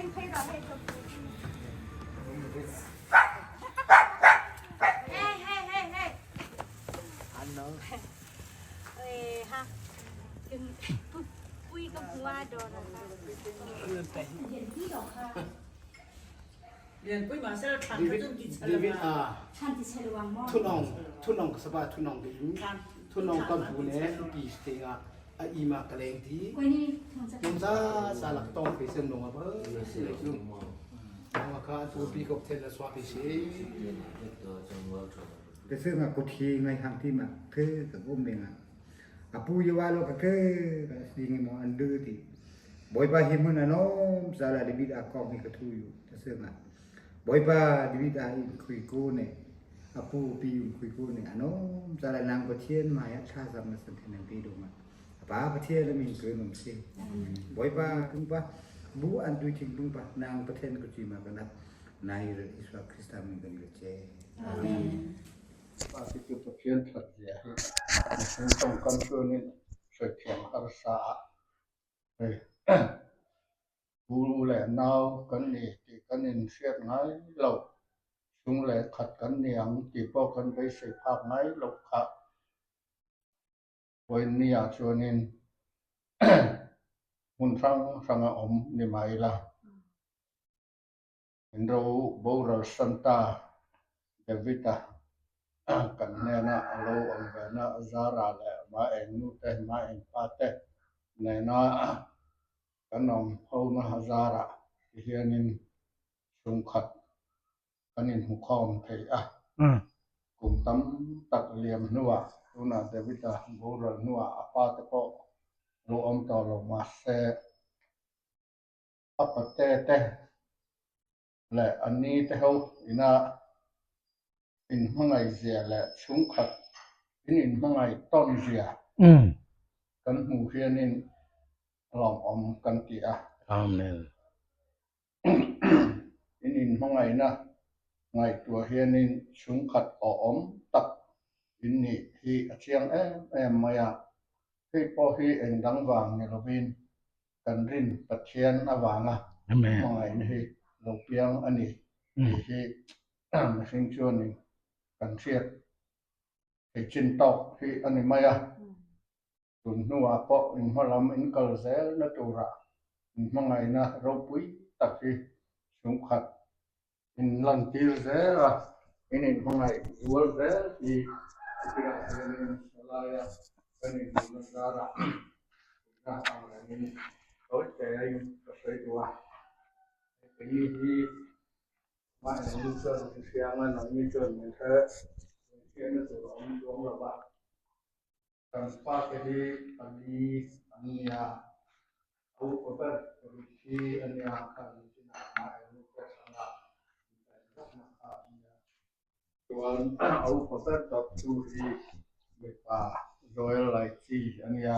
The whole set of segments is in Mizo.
David a thunong thunong ka saba thunong ka im thunong kan pu ne pi te nga a ima ka leng ti nong za sa lak tong pe sen nong a ba si le chu nong kha tu pi kop then la swa pi si Te se nga ko thi ngai hang ti ma the ka um me nga apu yawa lo ka ke ka si ngai mo an du ti Bawipa hi hmun a nawm zala David a kong hi ka thu yu ta se nga Bawipa David a in khui ko ne apu pi um khui ko ne anom zala nang Pathian mai a thla zam na san then ang pi do ma apa Pathian min ke nom si Bawipa tung pa bu an tui thing tung pa nang Pathian ko chi ma kana nai re Isua Krista min kan le che Amen. Pa ti chu Pathian that zia hi mihring tawngkam chuanin sawi thiam harsa a Hei pu leh nau kan ni tih kan inhriat ngai lo, chung leh khat kan ni ang tih pawh kan beisei phak ngai loh kha. Vawiinniah chuanin hmun hrang hrang a awm ni mai la. In ro boral Santa David-a kan hnena a lo awm vena Zara leh Ma Eng nu te, Ma Eng pa te nena kan awm hona Zara ti hianin chhungkhat kan inhmukhawm thei a. Kum tam tak liam hnuah tunah David-a boral hnuah a pa te pawh lo awm tawh lo mahse, A pate te leh a ni te ho ina inhmangaih zia leh chhungkhat in inhmangaih tawn zia kan hmuh hianin lawmawm kan ti a. Amen. In inhmangaihna ngaihtuah hianin chhungkhat awhawm tak in nih hi a chiang em em mai a. Hei pawh hi engdang vang ni lovin kan rin Pathian avanga hmangaihna hi lo piang a ni tih hi mihring chuanin kan hriat thei chin tawk hi a ni mai a. Tun hnuah pawh inhma lam inkal zelna turah inhmangaihna ropui tak hi chhungkhat In lantir zel a, in inhmangaih zual zel hi chutiang hianin helaia kan inhmuhna zarah puihna ang rengin tawi tein ka sawi duh a. Keini hi mah engmi chuan min hria anga nangni chuan min hre min hriatna tur a awm chuang lo va. Kan pa te hi pali an nia, a upa ber paruk hi a nia, khan chinah mah eng te hranga intaih vakna kha a nia. Chuan a upa ber dawt chu hi mipa Joel Laichi a nia,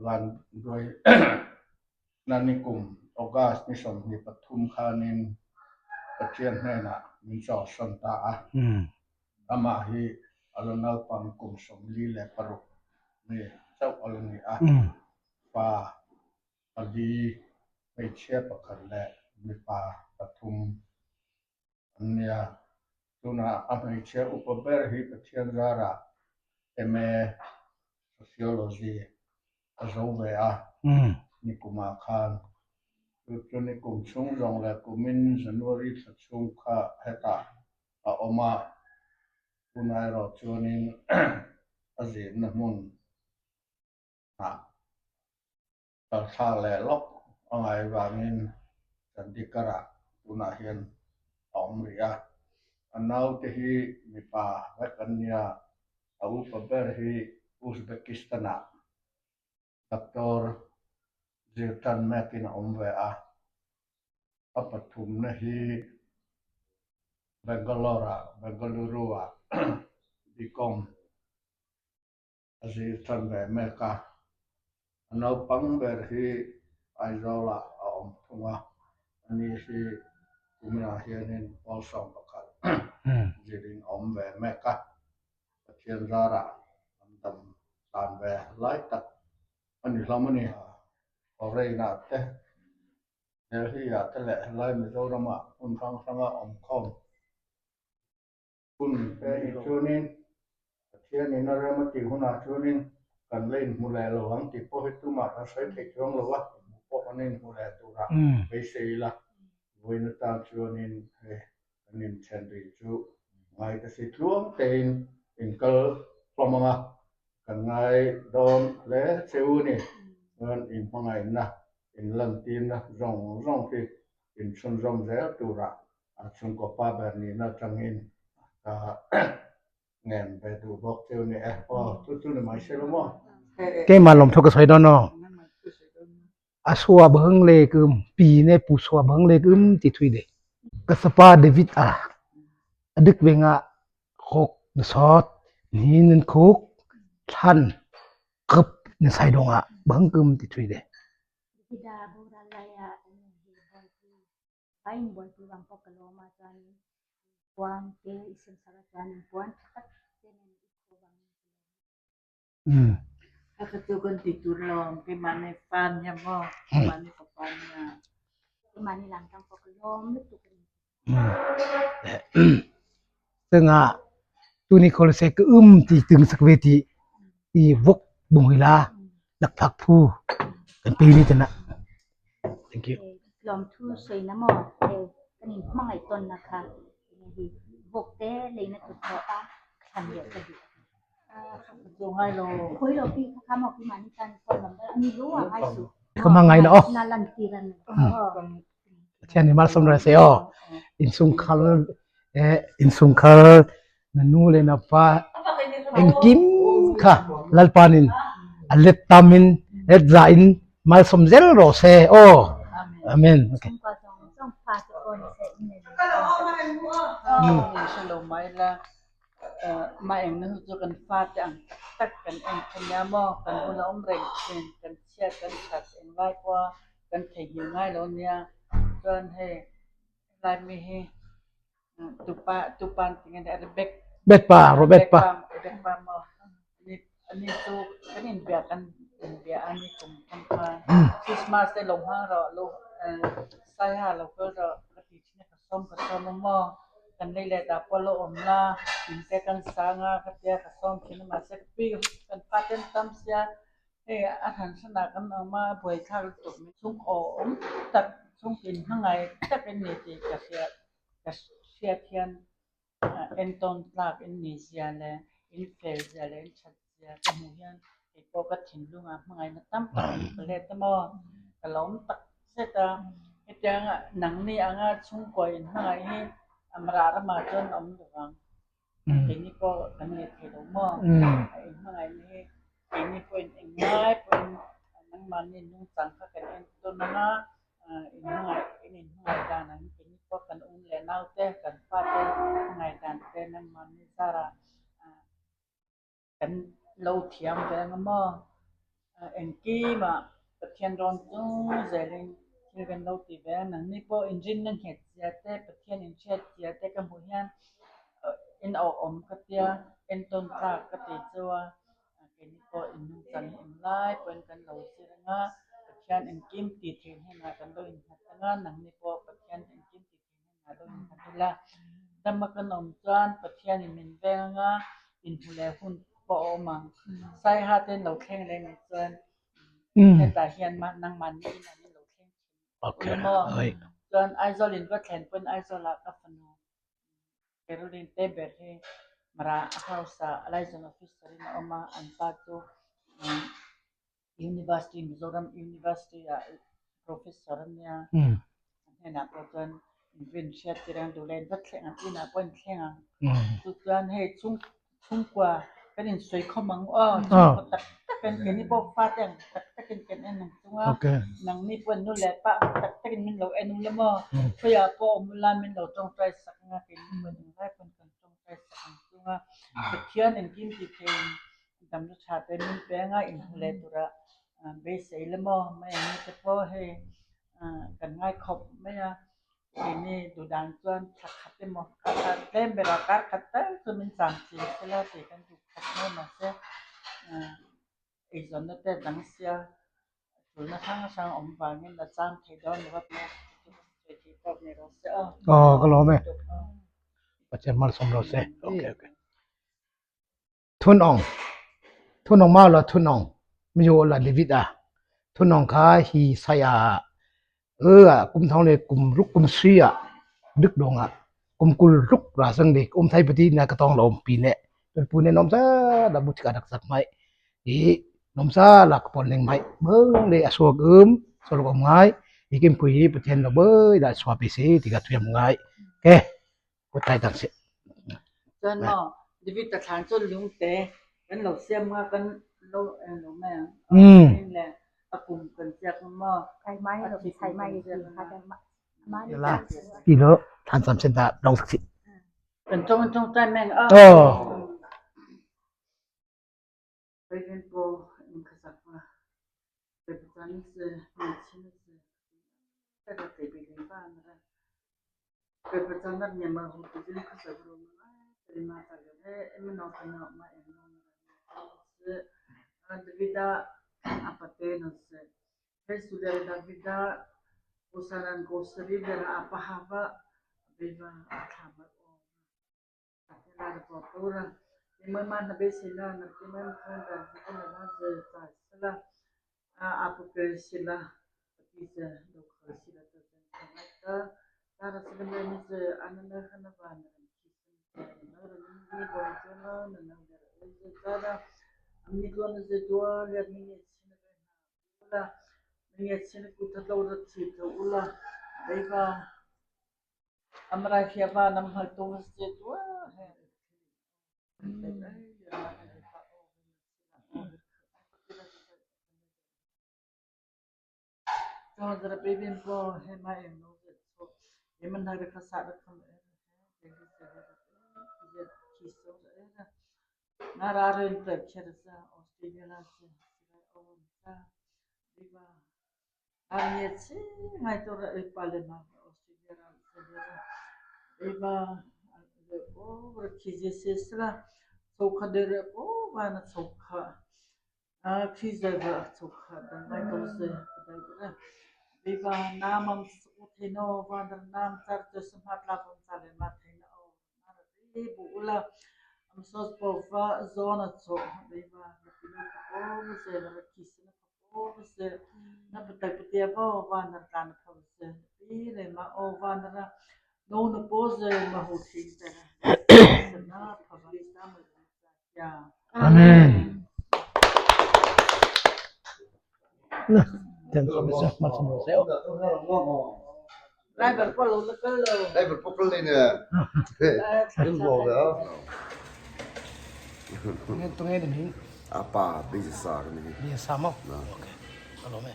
van duai nani kum August ni 23 khanin Pathian hnenah min chawlhsawn ta a. Amah hi a la naupang kum 46 mi chauh a la ni a, fa pali, hmeichhia pakhat leh mipa pathum an nia. Tunah a hmeichhia upa ber hi Pathian zarah MA Sociology a zo ve a, nikumah khan chu chu nikum chhung zawng leh kumin January thla chhung kha hetah a awm a, tunah erawh chuanin a zirna hmun ah kalthlak leh lawk a ngai vangin Chandigarh-ah tunah hian a awm rih a. A naute hi mipa vek an nia, a upa ber hi Uzbekistan-ah Doctor zir tan mekin a awm ve a, a pathumna hi Bangalore-ah, Bengaluru-ah B-Com a zir tan ve mek a, a naupang ber hi Aizawl-ah a awm thung a, ani hi kuminah hianin pawl 11 zirin a awm ve mek a. Pathian zarah an dam tan ve lai tak a ni hlawm a ni. Foreign-ah te, Delhi-ah te leh helai Mizoram-ah hmun hrang hranga awm khawm hun te ni chuanin Pathianin a rem a tih hunah chuanin kan la inhmu leh lo ang tih pawh hi tumah kan sawi theih chuang lo a, inhmu pawh kan inhmu leh turah beisei ila vawiin atan chuanin hei kan inthen rih chu ngai ka si tluang tein inkal hlawm ang a, kan ngai dawn hle che u ni. Chuan inhmangaihna, inlantirna zawng zawng hi inchhunzawm zel turah a chhungkaw pa ber nihna atangin ka ngen ve duh bawk cheu ni e. Aw, chu chu ni mai se lo maw? Keimah lawmthu ka sawi dawn aw. A sua bang le kum pi ne pu sua bang le kum ti thui de. Ka sapa David a adik ve nga khok na sot ni nan khuk thlan kap na sai dong a bang kum ti thui de. Davida boral laia hi Pain buaipui vang pawh ka lawm a, chuanin puan te i sem sak a, chuanin puan tha tak te nen i khaw vangin ka lawm a. A ka chu kan ti tur lawm, keimahni fa nia maw, keimahni fapa nia. Keimahni lam tang pawh ka lawm lutuk a ni. Chungah tuni khawl se ka um ti tung sak ve ti i vok bung hila lakphak phu kan pe ni tana. Thank you. Lawmthu sawi na maw he kan in hmangaih tawn na kha enge hi vok te leina tur pawh a thlan leh ka duh. Khawi lo pi kha kha maw pi mahni tan phone number ani lu a ngai su. Ka ma ngai na aw. Na lan tir an. Pathian nih malsawm rawh seh aw. Innchungkhar eh innchungkhar na nu le na pa engkim kha Lalpa nin a let tam in let za in malsawm zel rawh seh aw. Amen. Okay. Mah eng na chu kan fate ang tak kan en kha nia maw kan bula awm reng thin kan chhiat kan that eng lai pawha kan theihnghilh ngai lo nia chuan hei helai mi hi tupa tupa an ti nge nia Rebek Bet pa Robert pa Rebek pa maw ani chu kan inbia kan inbia a ni kum thum khan Christmas te lo hmang rawh lo Saiha lo kal rawh ka ti thin a ka sawm ka sawm a maw kan lei leh dah pawh lo awm la in te kan sang a ka tia ka sawm thin a mahse ka pi kan pa te an tam sia hei a hran hranah kan awm a buaithlak lutuk mai chhungkaw awm tak chhungkaw inhmangaih tak in ni tih ka hria ka hriat hian entawn tlak in ni zia leh in fel zia leh in that zia ka hmuh hian kei pawh ka thinlung ah hmangaihna tam tak in ka let a maw ka lo awm tak zet a hetiang nangni anga chhungkua in hmangaih hi amrah ramah chuan a awm lo vang keini pawh kan nei thei lo maw a in hmangaihna hi keini pawhin engngai pawhin nangmahni nungchang kha kan entawn anga Inhmangaih in inhmangaih dan ang keini pawh kan un leh nau te kan fa te hmangaih dan te nangmahni zarah kan lo thiam ve ang maw engkimah Pathian rawn chung zelin thil kan lo ti ve a nangni pawh inrinna nghet zia te Pathian inhriat zia te ka hmuh hian in awhawm ka tia entawn tlak ka ti chu a. Keini pawh innungchang hi englai pawhin kan lo zir ang a, Pathian engkim tih theih hnenah kan lo innghat ang a, nangni pawh Pathian engkim tih theih hnenah lo innghat ila. Dama kan awm chuan Pathianin min veng ang a, inhmu leh hun pawh a awm ang. Saiha te in lo thleng leh nih chuan hetah hian nangmahni in an lo thleng thin ula maw? Chuan Aizawl in va thlen pawn Aizawlah ka fanu Caroline te ber hi Mara House ah Liaison Officer in a awm a, an pa chu University Mizoram University ah Professor a nia, a hnenah pawh chuan inrin hriat tir ang duh leh in va thleng ang inah pawh in thleng ang chu chuan hei chhung Chhungkua kan insawi khawm ang aw, chhungkua tak tak in keini pawh fate ang tak tak in kan en ang chung a, nangni pawh nu leh pa ang tak tak in min lo en ula maw, khawiah pawh awm ula min lo tawngtai sak ang a, keini pawh engzai pawhin kan tawngtai sak ang chung a, Pathian engkim tih theihin damna tha te min pe anga inhmu leh tura beisei la maw, mai ang te pawh hei kan ngai khawp mai a. Keini duhdan chuan thla khat emaw tlem berah kar khat tal chu min cham chil sela tih kan duh khawp mai mahse eizawnna te dang sia Tulna hrang hrang awm vangin la cham thei dawn lo va tia chu ka sawi thei tawk ni rawh se aw. Aw ka lawm e. Pathian malsawm rawh se. Okay okay. Thunawng Thunawng mau la thunawng mi ho la David a thunawng kha hi sai a e a kum thong le kum ruk kum sri a dik dong a kum kul ruk ra sang le um thai pati na ka tong lo pi ne pu ne nom sa la bu chika dak sak mai i nom sa la ka pon ning mai beng le a suak um so lo ngai i kim pui hi pathian lo bơi da swa pi si ti ka thuam ngai ke ku tai tak si Chuan maw David ta thlan chuan lungte kan lo siam nga kan lo lo mai ang le a kum kan chiak maw Sai mai lo sai mai ti kha ta ma ni la ti lo than sam sen ta dong sak si kan tong tong tai meng a oh President po in khasak ma President se mi chin se ta ka te bi ba na President na Myanmar hu ti jin khasak ro ma te ma ta ga he em no ta na ma em no se Davida apate no se he su le Davida usanan ko sri bera apa hava beva athama o Amen. Ten ko sa ma som ro se. Driver po lo la kal lo. Driver po kal le ne. Rin bo ga. Nge tu nge ni. Apa bi sa ni. Bi sa mo. Okay. Alo me.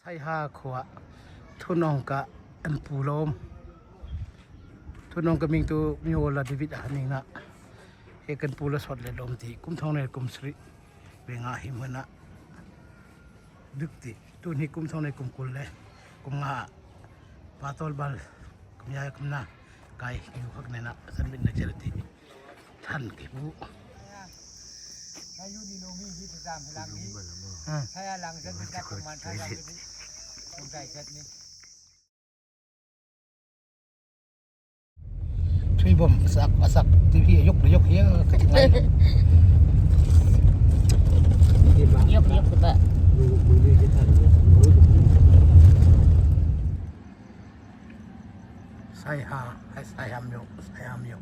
Saiha khua Thunong ka an pu lawm. Thunong ka ming tu Myo la David a ning na. He kan pu la sot le lom ti kum thong ne kum sri ve nga hi mana duk ti tun hi kum thong ne kum kul le kum nga pa tol bal kum ya kum na kai nyu hak ne na san min na charity than ki bu Thui bom sak asak ti hi yuk yuk hi ka ngai Yuk yuk ba. Saiha hai Saiha myo Saiha myo.